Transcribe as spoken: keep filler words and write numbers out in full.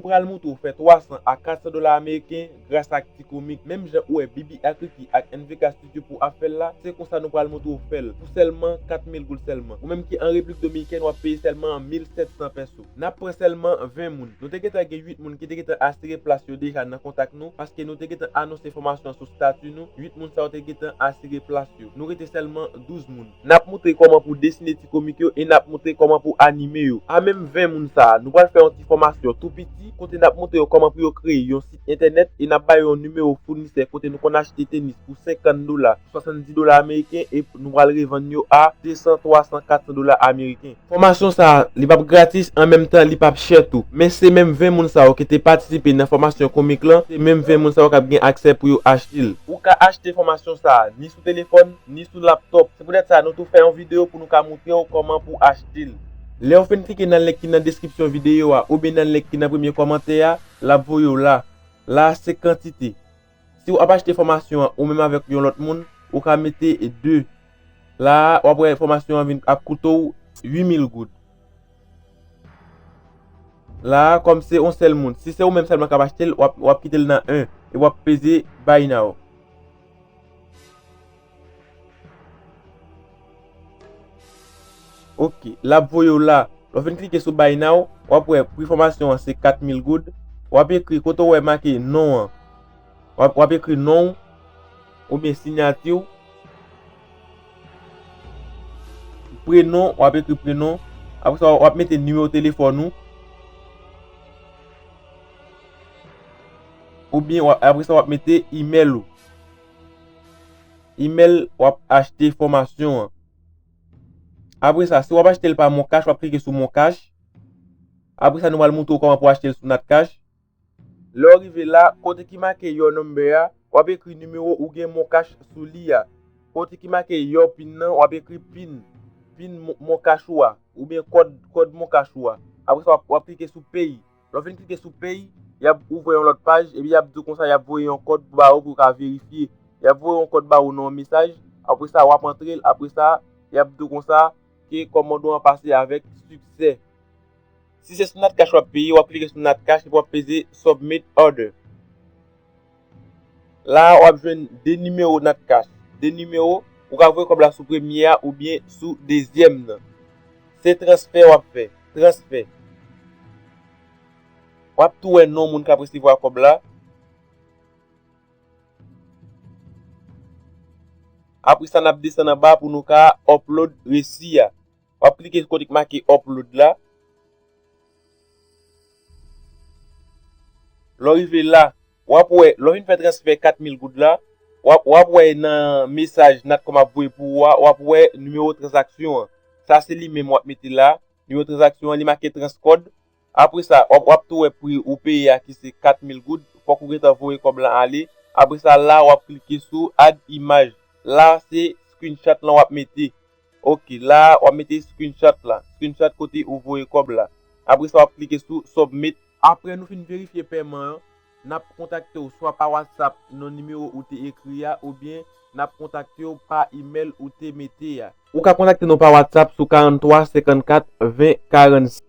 Nou pral montre w fè twa san a kat san dola ameriken gras ak Tikomik. Menm jan ou wè Bibi ak Ricky ak N V K Studio Pro ap fè l la, se konsa nou pral montre w fè l pou sèlman kat mil goud sèlman. Ou menm ki an Repiblik Dominikèn, w ap peye sèlman mil sèt san pèso. N ap pran sèlman ven moun. Nou te gentan gen uit moun ki te gentan asire plas yo deja nan kontak nou, paske nou te gentan anonse fòmasyon an sou stati nou. Uit moun sa yo te gentan asire plas yo. Nou rete sèlman douz moun. N ap montre kòman pou desine ti komik yo e n ap montre kòman pou anime yo. A menm ven moun sa a, nou pral fè yon ti fòmasyon tou piti kote n ap montre yo kòman pou yo kreye yon sit entènèt e n ap ba yo yon nimewo founisè kote nou konn achte tenis pou senkant dola, swasanndis dola ameriken e nou pral revann yo a de san, twa san, kat san dola ameriken. Fòmasyon sa a, li p ap gratis, an menm tan, li p ap chè tou. Men se menm ven moun sa yo ki te patisipe nan fòmasyon komik lan, se menm ven moun sa yo k ap gen aksè pou yo achte l. Ou ka achte fòmasyon sa a, ni sou telefòn, ni sou laptòp. Se poutèt sa, nou tou fè yon videyo pou nou ka montre w kòman pou achte l. Lè w fin klike nan link ki nan deskripsyon videyo a, oubyen nan link ki nan premye kòmantè a, l ap voye w la. La a, se kantite. Si w ap achte fòmasyon an ou menm avèk yon lòt moun, ou ka mete de. La a, w ap wè fòmasyon an vin ap koute w uit mil goud. La a, kòm se yon sèl moun, si se ou menm sèlman k ap achte l, w ap, w ap kite l nan en e w ap peze buy now. Ok, l ap voye w la. Lè w fin klike sou buy now, w ap wè pri fòmasyon an se kat mil goud. W ap ekri kote w wè make non an. W ap, w ap ekri non w oubyen siyati w. Prenon, w ap ekri prenon. Apre sa, w ap mete nimewo telefòn ou. Oubyen, w ap, apre sa, w ap mete imèl ou. Imèl w ap achte fòmasyon an. Apre sa, si w ap achte l pa Moncash, w ap klike sou Moncash. Apre sa, nou pral montre w kòman pou w achte l sou Natcash. Lè w rive la, kote ki make Your Number a, w ap ekri nimewo ou gen Moncash sou li a. Kote ki make Your PIN nan, w ap ekri PIN, PIN Mon-, Moncash ou a, oubyen kòd, kòd Moncash ou a. Apre sa, w ap, w ap klike sou Pay. Lè w fin klike sou Pay, y ap ouvè yon lòt paj, epi y ap di w konsa y ap voye yon kòd ba ou pou w ka verifye. Y ap voye yon kòd ba ou nan yon mesaj, apre sa, w ap antre l, apre sa, y ap di w konsa ke kòmand ou an pase avèk siksè. Si se sou Natcash w ap peye, w ap klike sou Natcash epi w ap peze Submit Order. La a, w ap jwenn de nimewo Natcash. De nimewo, ou ka voye kòb la sou premye a oubyen sou dezyèm nan. Se transfè w ap fè. Transfè. W ap tou wè non moun k ap resevwa kòb la. Apre sa, n ap desann anba pou nou ka upload resi a. W ap klike kote k make upload la. Lè w rive la, w ap wè, lè w fin fè transfè kat mil goud la, w ap, w ap wè nan mesaj Natcom ap voye pou ou a, w ap wè nimewo tranzaksyon an. Sa se li menm w ap mete la, nimewo tranzaksyon an, li make Transcode. Apre sa, w ap, w ap tou wè pri ou peye a ki se kat mil goud, fòk ou gentan voye kòb lan ale. Apre sa, la, w ap klike sou Add Image. La, se screenshot lan w ap mete. Ok, la, w ap mete screenshot la. Screenshot kote ou voye kòb la. Apre sa, w ap klike sou Submit. Apre nou fin verifye pèman an, n ap kontakte w swa pa WhatsApp nan nimewo ou te ekri a, oubyen n ap kontakte w pa imèl ou te mete a. Ou ka kontakte nou pa WhatsApp sou karant twa senkant kat ven karant sis.